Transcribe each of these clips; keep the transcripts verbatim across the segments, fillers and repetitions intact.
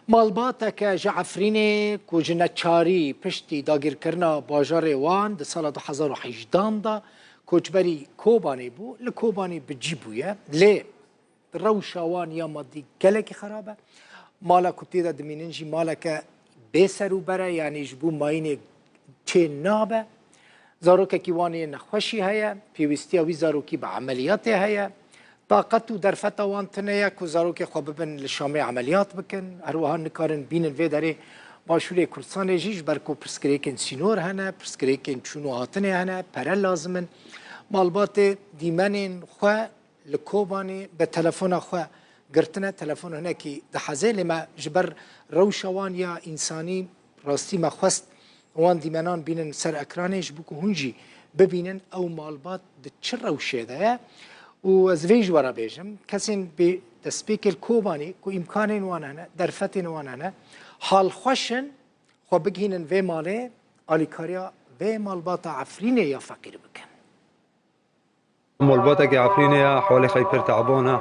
Malbateke ji Efrînê ku ji neçarî piştî dagirkirina bajarê Wan di sala du hezar û hejdehan de koçberî Kobanê bû, li Kobanê bi cî bûye. Lê rewşa wan ya madî gelekî xerab e. Mala ku tê de dimînin jî maleke bê ser û ber e, yanî ji bo mayînê çê nabe. Zarokekî wan ê nexweşî heye, pêwîstiya wî zarokî bi emeliyatê heye. Taqet û derfeta wan tune ye ku zarokê xwe bibin li Şamê emeliyat bikin. Her wiha nikarin bînin vê derê Başûrê Kurdistanê jî, ji ber ku pirsgirêkên sînor hene, pirsgirêkên çûn û hatinê hene, pere lazim in. Malbatê dîmenên xwe li Kobanê bi telefona xwe girtine. Telefon hinekî diheze, lê me ji ber rewşa wan ya însanî rastî me xwest wan dîmenan bînin ser ekranê, ji bo ku hûn jî bibînin ew malbat di çi rewşê de ye. Û ez vê ji we re bêjim, kesên bi destpêkê li Kobanê ku îmkanên wan hene, derfetên wan hene, halxweş in, xwe bigihînin vê malê, alîkariya vê malbata Efrînê ya feqîr bikin. Malbatekî Efrînê ye, holê xwe pir teban e.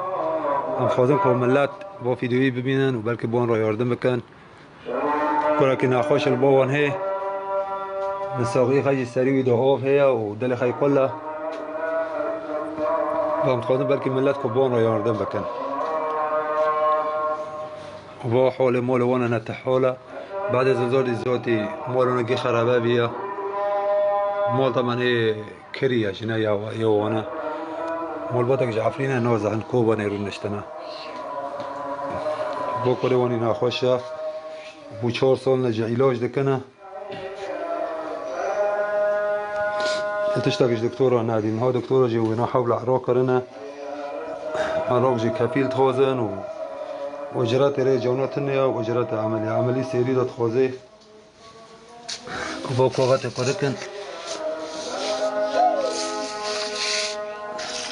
Em dixwazin ku millet bo vîdeoyî bibînin û belkî bo wan re yardim bikin. Kurekî nexweş li bo wan hê. Li saxiyê xwe jî serî wî de av heye û dilê xwe qul e. Em dixwazin belkî millet ku bo wan re yardim bikin. Û bo holê mala wan ne tih hol e. Badê zilzalê zotî mala wan gî xerabe bîye. Mal temenê kirî ye, jine ya, ya wan e. Malbatek ji Efrînê nazahin Kobanê rûniştine. Bo kurê wan î nexweş e. Bû çar sal ne ji îlac dikine. Tiştek ji doktora nedî. Niha doktora jî wêna hewla Iraq kirine. Iraq jî kefîl dixwazin û ucretê rê cewna tune ye, ucretê emelî. Emelî sêrî de dixwaze. Bo koxetê kurik in.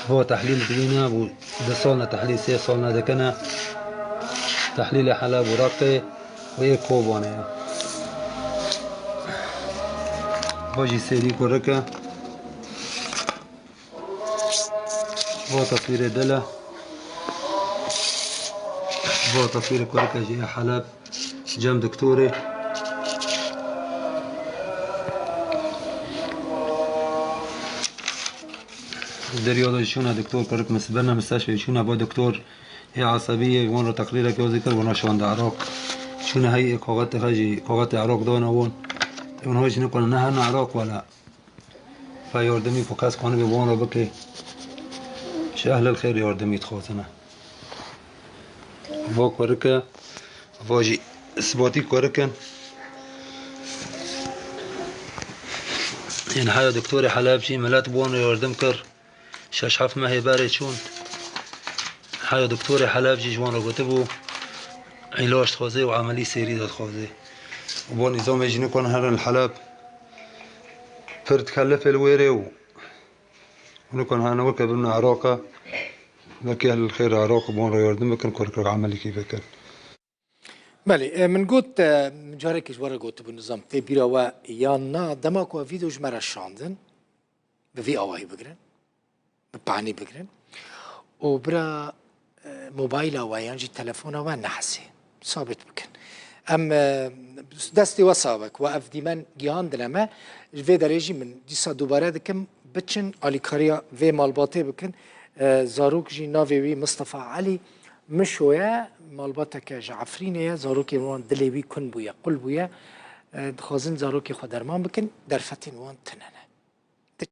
Bo tehlîl dibîne, bû du sal ne tehlîl, sê sal ne dikine. Tehlîlê Heleb û Reqê û yê Kobanê ye. Bo jî sêrî kurik e. Bo teswîrê dil e. Bo teswîrê kurik e jî yê Heleb. Cem doktorê. Derya de çûne doktor kurik mis-, birine misteşfê çûne bo doktor. Ê esebî yê wan re teqrîrek yazî kir, wana şande Iraq. Çûne hey ê kaxetê xwe jî, kaxetê Iraq dane wan. Ê wan hoj nikane, ne herne Iraq wele. Ve yardimî ku kes kanibe wan re bike. Ji ehlil xêr yardimî dixwazine. Va kurik e, va jî isbatî kurik in. Ên heya doktorê Heleb jî milet bi wan re yardim kir. Şeş heft mehê berê çûn. Heya doktorê Heleb jî ji wan re gotibû, îlaç dixwaze û emelî sêrî de dixwaze. Û bo nîzamê jî nikon herin li Heleb. Pir dikelifê li wêrê û nikon hene weke bibine Iraqê. Belkî ehlil xêr Iraq û bi wan re yardim bikin, kurikek emelîkî bikin. Belê, e, min got, e, min carekê ji we re gotibû, nizam tê bîra we yan na, dema ku ev vîdeo ji me re şandin, bi vî awayî bigirin, bi panî bigirin û bira, e, mobayla we yan jî telefona we nehesê, sabit bikin. Em, e, destê we sax be ku we ev dîmen gihandine me, ji vê derê jî min dîsa dubare dikim, biçin alîkariya vê malbatê bikin. E, zarok jî navê wî Mistefa Elî Mişo ye, malbateke ji Efrînê ye, zarokên wan dilê wî kun bûye, qul bûye. E, dixwazin zarokê xwe derman bikin, derfetên wan tune ne.